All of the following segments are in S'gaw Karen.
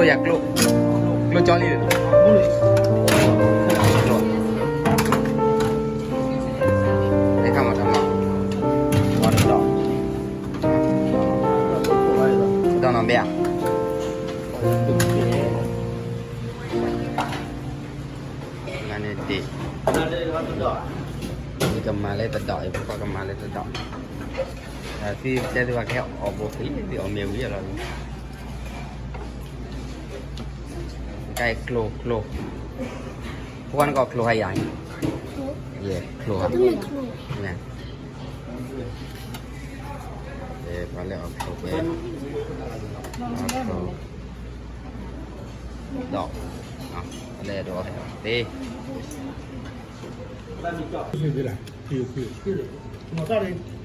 ကျိ, ကျိကၠီလံ, ကျိ, တခါမၤတၢ်မၤ, ဝါတဒီး, တဒီးနီၤဘဲဧါ, နန့ၣ်တ့ၢ်, ယကမၤလၢတဒီး, ယဖိခွါကမၤလၢတဒီး, သုတဲသုဘၣ်ကဟဲအီၣ်ဘိသံ သုအီၣ်မ့ၤဝံၤလီၤ. ကဲကျိ, ကျိ, ဖိခွါနကီၢ်ကျိဟါယၤ, ယဲကျိဟါ, ပှၤလဲၤအီၣ်ကျိဖဲ, ကျိ, ဒီး, လဲၤဒီးသ့,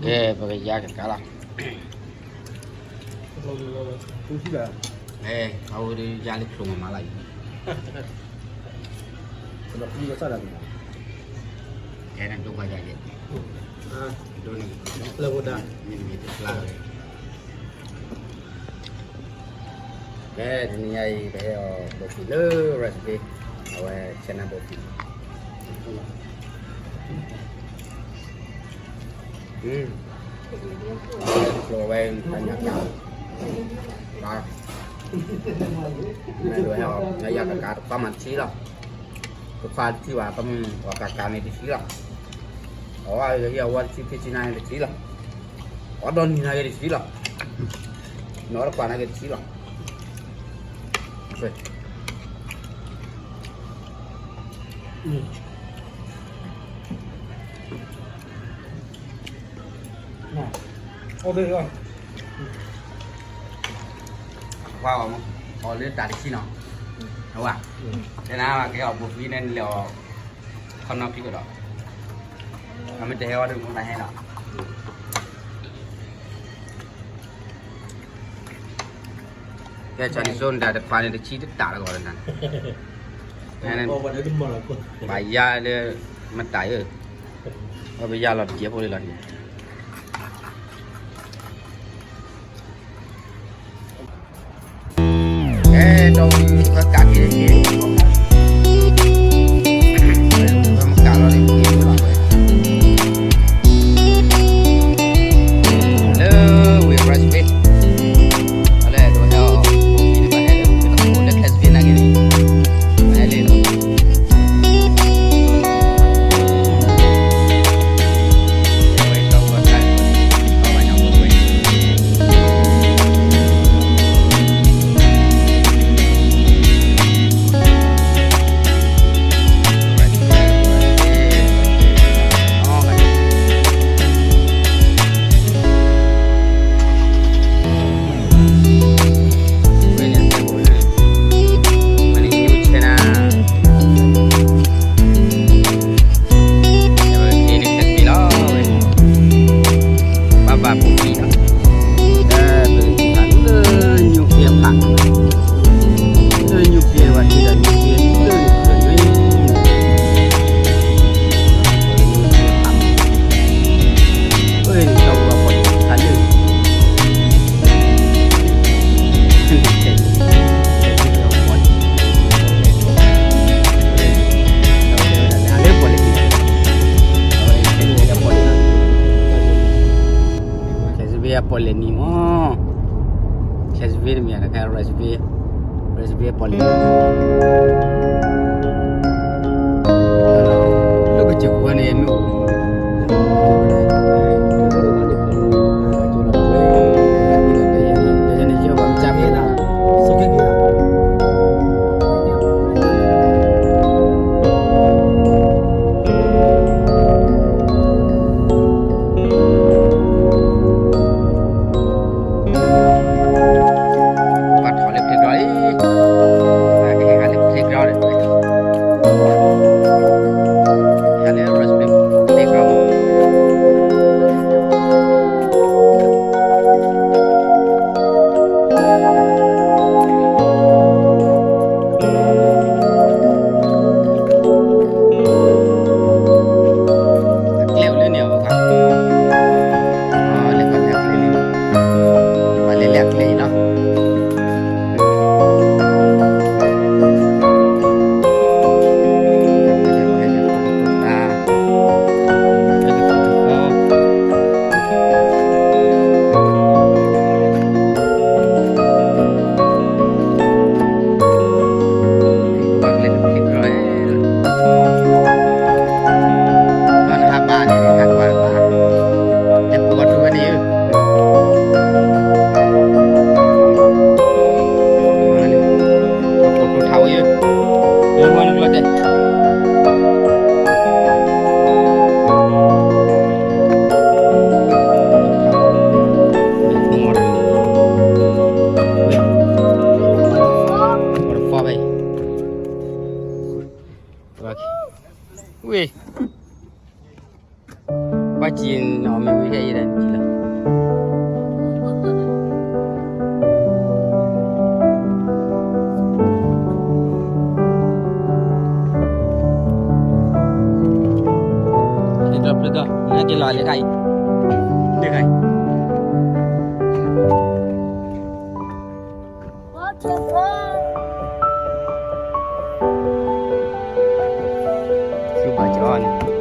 ကဲပကယါကကါလီၤ. အဝဲဒၣ်ယါလၢကျိမးမးလီၤ, ကဲနဒိပှၤယါက့ၤ, ဒိန့ၣ်, မ့တမ့ၢ်တဖျါလီၤ. ကဲတနံၤညါအံၤ ပဟဲအီၣ်ဘိသံလၢ recipe, အဝဲ China ဘိသံ, ကျိဝဲတၢ်ညၣ်ကါ, မ့ၢ်ဒ်ဟဲအီၣ်ညၣ်ကါတခွါမးတဆံလီၤ, တခွါတဆံဘၣ် ကမ့ၢ်အီၣ်ကါကါန့ၣ်တဆံလီၤ, အီၣ်ဝဲအဝဲတဆံခံဆံနၤန့ၣ်တဆံလီၤ, အီၣ်ဒီနံၤနၤဂ့ၤတဆံလီၤ, နီၢ်တခွါနၤဂ့ၤတဆံလီၤ. ကွၢ်အီၤလၢတၢ်တဆံနီၤ, အဝဲ, တဲနၤကဟဲအီၣ်ဘိသံန့ၣ်လဲၤအီၣ်, ခီနီဖံကဒီး, အမ့ၢ်တဟဲအီၣ်ဒ်မူတဟဲလီၤ. ကဲ Chinese န့ၣ် တခွါန့ၣ် တဆံတတၢ်လၢဂီၤလၢနၤ, ဘၣ်ယါလၢမတၤဧၢ, အဝဲပယါလီၤတကဲးဖိလံလီၤန့ၣ်, ကဲ ဒီးဝံၤပကးက့ၤတက့ၢ်, ပမကးလီၤန့ၣ် ပက့ၤလီၤဝဲ, လၢဝ့ၢ် Wrest Bay, အလဲၤဒိးဟဲအီၣ်ဘိသံန့ၣ် ဘၣ်ဟဲလၢ လၢ Cassville နာ်က့န့ၣ်, ဟဲလၢ ဘၣ်ဘၣ်ပူၤကွံာ်လီၤ, တၢ်ပကထံၣ်ဘၣ်လၢညိၣ်ဖံအဖး, လၢညိၣ်ဖံဝဲထံၣ်ဒီးညိၣ်ဖံလၢညိၣ်ဖံ, အၢၣ်တၢ်ပှၤပှၤတခါလၢ Cassville အပီၣ်လဲၣ်နံၤမး, Cassville တမ့ၢ်တခါ Wrest Bay, Wrest Bay အပီၣ်လဲၣ်, လၢကစၢၢ်ခိၣ်ဝဲန့ၣ်မ့ၢ်အိၣ် ပှၤထီၣ်လၢဖျ့ကဒီးလံ, ပှၤကဟဲဂၤလၢဖျ့ကဒီးဒီး, ဟဲလၢ restaurant ဖျ့ တခါအံၤ, တခါအံၤ, သုဘၣ်ကၠီန့ၣ်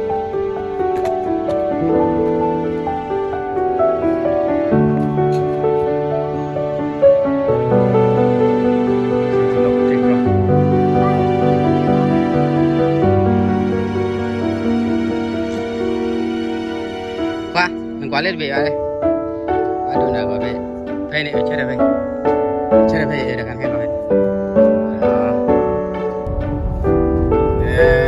ကွၢ်, နကွၢ်လၢတဘ့ၣ်ဘၣ်လဲၣ်, ဘၣ်ဒိနၤဂီၤဖဲ, ဖဲန့ၣ် ဆၢထၢၣ်ဖဲ, ဆၢထၢၣ်ဖဲအံၤတခါဖဲဂီၤဖဲ,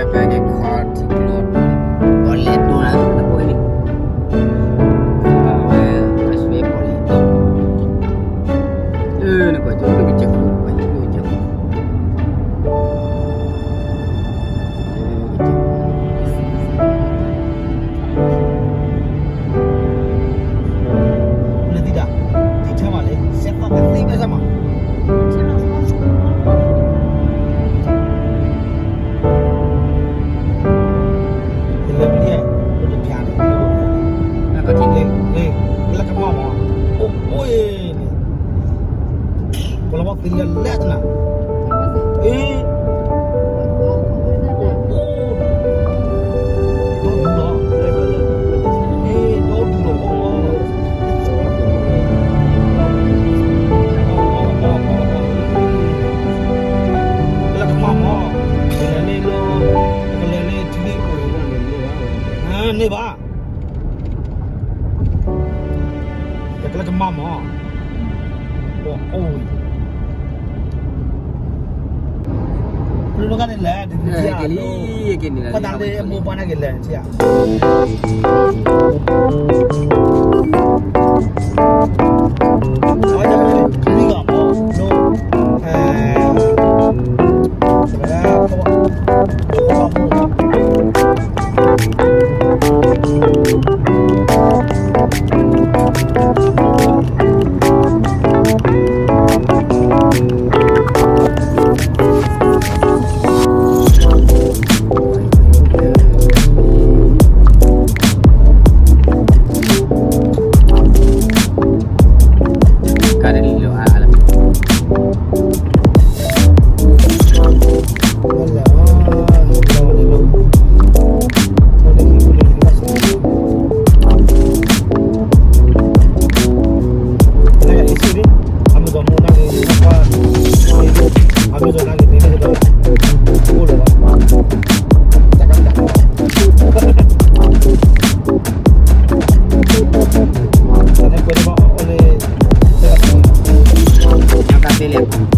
ဖဲက့ၤခီထံကျိ, ပီၣ်လဲၣ်ဒိၣ်နၤတဘိအံၤန့ၣ်, အဝဲ, အဆွဲပီၣ်လဲၣ်ဒိၣ်, နကွၢ်ကၠိဒိၣ်ကစၢၢ်ခိၣ်, နကွၢ်ကၠိဒိၣ်ကစၢၢ်ခိၣ် နသံဒၣ်, ဒံးဆၢမးလၢ စဲးသီၣ်ကသ့မဲဆၢမး, ကလၢပလံၤ, ပတဖျါန့ၣ်, လၢကမၣ်မး, အိၣ်အိၣ်န့ၣ် ပလီၤဘၣ်သ့လၢလဲၣ်တနၤ, အ့, အိၣ်, ဒီဒူၣ်လီၤ, အ့, ဒီဒူၣ်လီၤ, လၢကမၣ်မး, ကလဲၤလၢလီၤ, ကလဲၤလၢထံလံ, န့ၢ်ဘၣ် ယကလၢကမၣ်မး, အိၣ်, အိၣ်, ပလူၤနဂၤန့ၣ်လဲၣ်, ဒ်န့ၣ်, ပတၢ်လၢအမိၢ်ပှၢ်န့ၣ်က့ၤလဲၣ်, တၢ်သ့လံ,